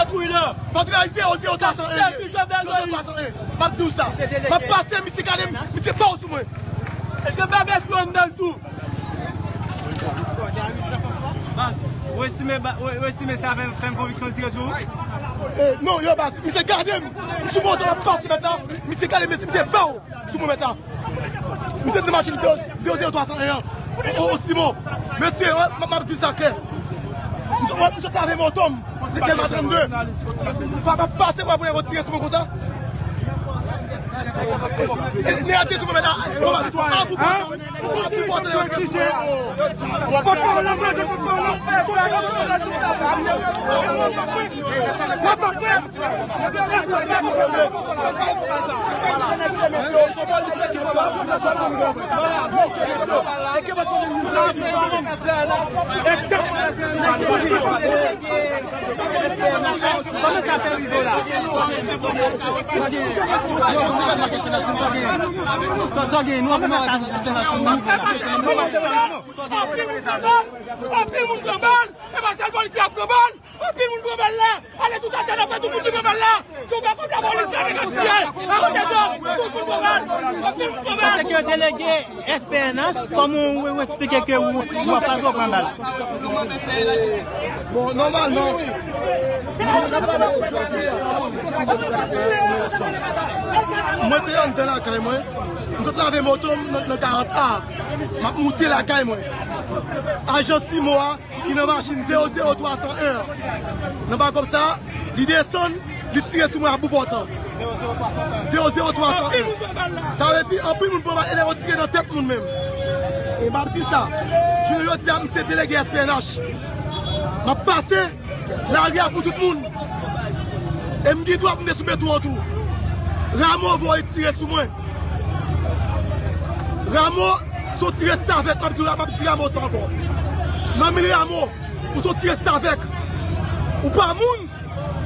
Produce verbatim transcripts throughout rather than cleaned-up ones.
Patwouy la. Patwouy la, zewo zewo twa san en. Zewo zewo twa san en. M ap di w sa. M ap pase, misye gade m, misye ba w sou mwen. E gen bagay sou anndan l tou. Baz, ou estime, ba- ou, ou estime sa fè, fè m konviksyon l tire sou ou? Eh, non, yo, baz, misye gade m. M sou moto, m ap pase mèt la. Misye gade m, misye ba w sou mwen mèt la. Misye te machin zewo zewo twa san en an. O, o, Simon. Mesye, wè, m, m ap di sa klè. Misye, wè, misye trave moto m. Se Delma trannde. Pa, pa, pase, wè, pou yo tire sou mwen konsa. E, nèg a tire sou mwen mèt la. An pou pote, an pou pote, nèg a tire sou mwen. Anpil moun pran bal, e pa sèl polisye ap pran bal. Anpil moun pran bal la. Ale tout atè, n ap fè tout moun ki pran bal la. Si w pa kont lapolis, la nèg ap tiye. Akote dòm, tout moun pran bal. Anpil moun pran bal. Antanke delege S P N H, kòman ou, ou eksplike ke ou, ou pa twò pran bal? Bon, nòmalman, mwen te anndan lakay mwen, m sot lave moto m nan, nan karant A, m ap moute lakay mwen. Ajan Simo a, ki nan machin zewo zewo twa san en an. Nan bakòp sa, li desann, li tire sou mwen a bout pòtan. Zewo zewo twa san en. Sa vle di, anpil moun pran bal, e lè yo tire nan tèt moun menm. E m ap di sa, jounen jodi a, m se delege S P N H. M ap pase, lari a pou tout moun. E m gen dwa pou m te sou beton an tou. Ramo voye tire sou mwen. Ramo, se yon ti restavèk, m ap di, m ap di Ramo sa ankò. Nanmil Ramo, ou se yon ti restavèk. Ou pa moun,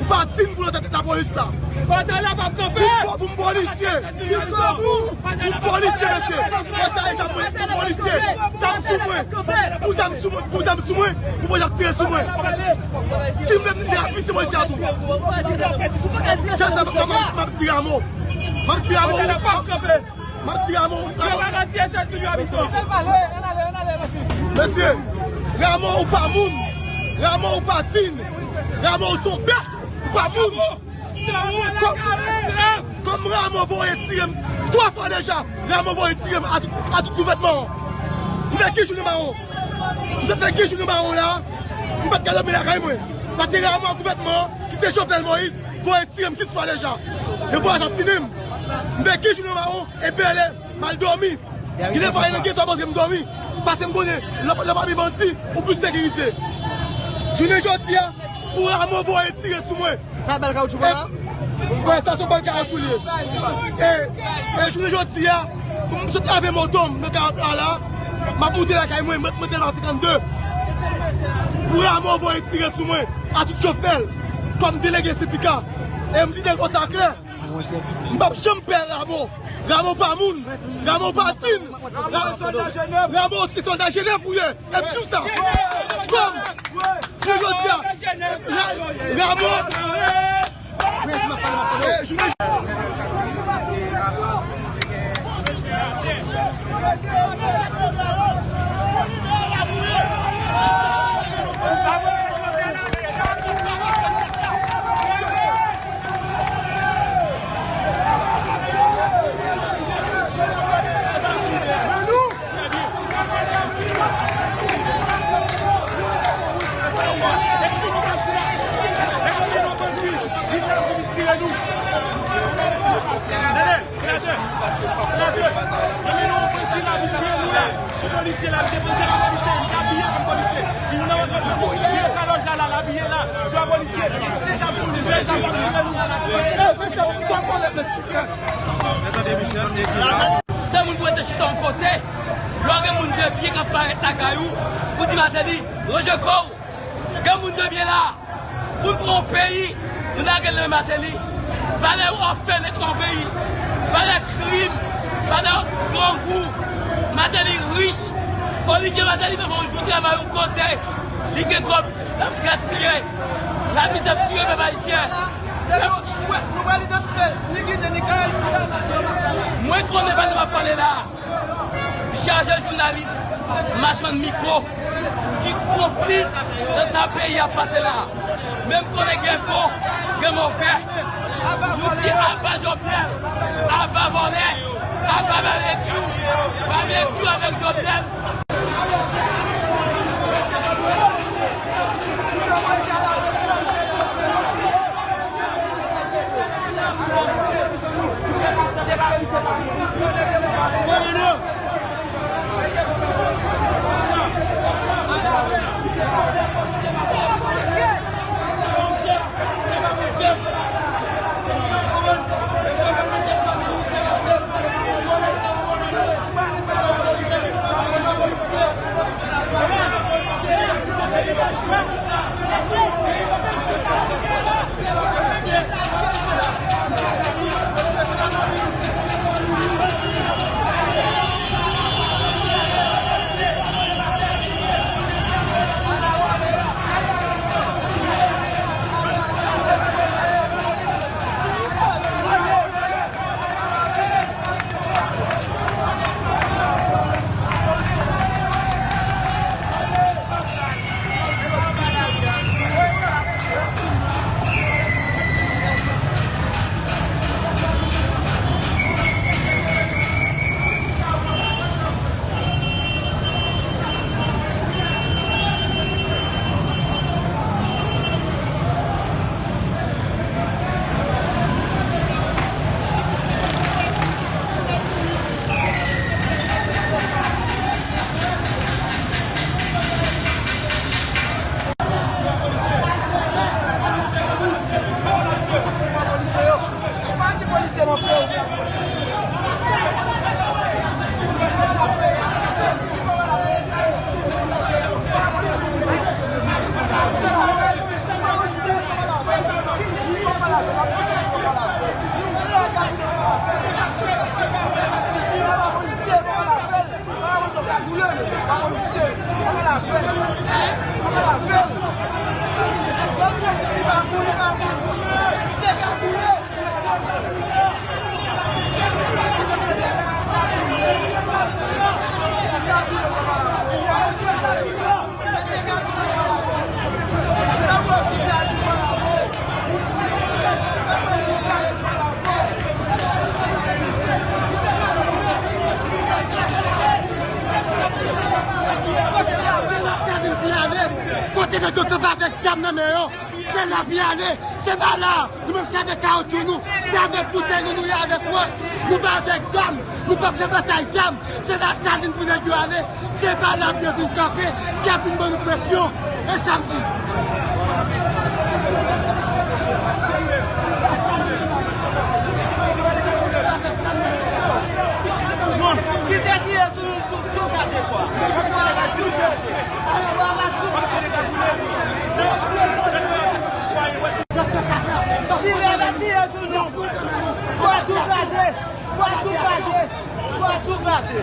ou pa dign pou nan tèt lapolis la. Batay la p ap kanpe. Pou m, pou m polisye. Pou m polisye, mesye. Mwen sa e zam mwen, pou m polisye. Zam sou mwen. Pou zam sou mwen, pou zam sou mwen, pou polisye ap tire sou mwen. Si m vle m te afise polisye a tou. Se sa m ap, m ap di Ramo. M ap di Ramo. M ap di Ramo. Mesye, Ramo ou pa moun. Ramo ou pa dign. Ramo ou se yon bèt. Ou pa moun. Kòm, kòm Ramo voye tire m twa fwa deja, Ramo voye tire m a tout, a tout gouvènman an. M fè kenz jou nan mawon. M sot fè kenz jou nan mawon la, m pa t ka dòmi lakay mwen. Paske Ramo ak gouvènman an, ki se Jovenel Moïse, voye tire m sis fwa deja. Yo voye asasinen m. M fè kenz jou nan mawon, e bèlè, m al dòmi. Gen de fwa, e nan geto ap antre m dòmi. Paske m konnen, lè, lè pami bandi, ou plis sekirize. Jounen jodi a, pou Ramo voye tire sou mwen. Sa bal kawoutchou pa la? Wè, sa se yon bal kawoutchou li ye. E, e jounen jodi a, pou m sot lave moto m nan karant la, m ap moute lakay mwen, mwen, mwen te nan senkannde. Pou Ramo voye tire sou mwen, a tout Jovenel, kòm delege sendika. E m di nèg yo sa klè. M p ap janm pè Ramo. Ramo pa moun. Ramo pa dign. Ramo se sòlda Jenèv ou ye. E m di w sa. Kòm, jounen jodi a, Ra-, Ramo. Senatè, senatè, nan men nou, on polisye la, misye poze la polisye, misye abiye kòm polisye. Li nan, li nan kalòj la, la, l abiye la, se yon polisye. Se moun pou rete chita yon kote, lè w gen moun de byen k ap parèt lakay ou, ou di Martelly, ranje kò w. Gen moun de byen la. Pou n pran yon peyi, nou lage l nan men Martelly. Valè òfelen k nan peyi. Valè krim. Valè grangou. Martelly rich. Olivier Martelly pa fè yon jou travay yon kote. Li gen kòb. N ap gaspiye. Lavi ap tiye pèp ayisyen. Depi nou, nou pral idantite, ni Ginen, ni Karayib, ni Dayiti. Mwen konnen pa nou ap pale la. Chaje jounalis, machann mikwo, ki konplis nan sa peyi a pase la. Menm konnen gen bon, gen move. Nou di aba Jovenel, aba vòlè, aba babetjou, babetjou avèk Jovenel. Kote nèg yo kanpe avèk zam nan men yo? Se la pou y ale, se pa la. Nou menm se avèk kawotchou nou, se avèk boutèy nou, nou ye avèk wòch. Nou pa avèk zam, nou p ap fè batay zam. Se Lasalin pou nèg yo ale, se pa la pou yo vin kanpe, y ap vin ban nou presyon. E sa m di. Kite tire sou nou, tou, tou kache kwa. Chire la tire sou nou. Kwa tou kraze. Kwa tou kraze. Kwa tou kraze.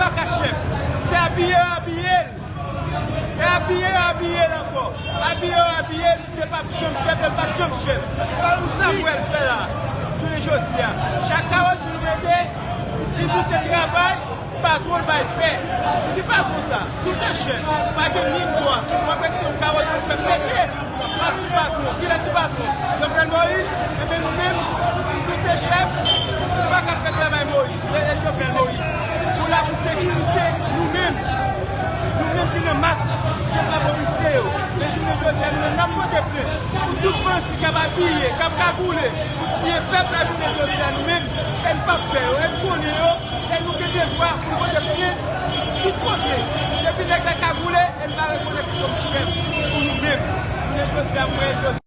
Kaka chèf. Se abiye yo abiye l. E abiye yo abiye l ankò. Abiye yo abiye l, misye p ap janm chèf, e l p ap janm chèf. Sa m wè l fè la, jounen jodi a. Chak kawotchou li mete, li di se travay, patwon l bay fè. Ki patwon sa? Si w se chèf, pa gen menm dwa pou w ap retire yon kawotchou pou fè mete. Ap di patwon. Kilès ki patwon? Jovenel Moïse? Enben nou menm, si w se chèf, ou pa ka fè travay Moïse, e, e Jovenel Moïse. Ou la pou sekirize nou menm. Nou menm ki nan mas, se pa polisye yo. Men jounen jodi a, nou menm n ap pote plent pou tout bandi k ap abiye, k ap kagoule, pou tiye pèp la jounen jodi a, nou menm, e n p ap pè yo, e n konnen yo, e nou gen devwa pou n pote plent tout kote. Depi nèg la kagoule, e n pa rekonèt li kòm chèf pou nou menm. Jounen jodi a, mwen, jodi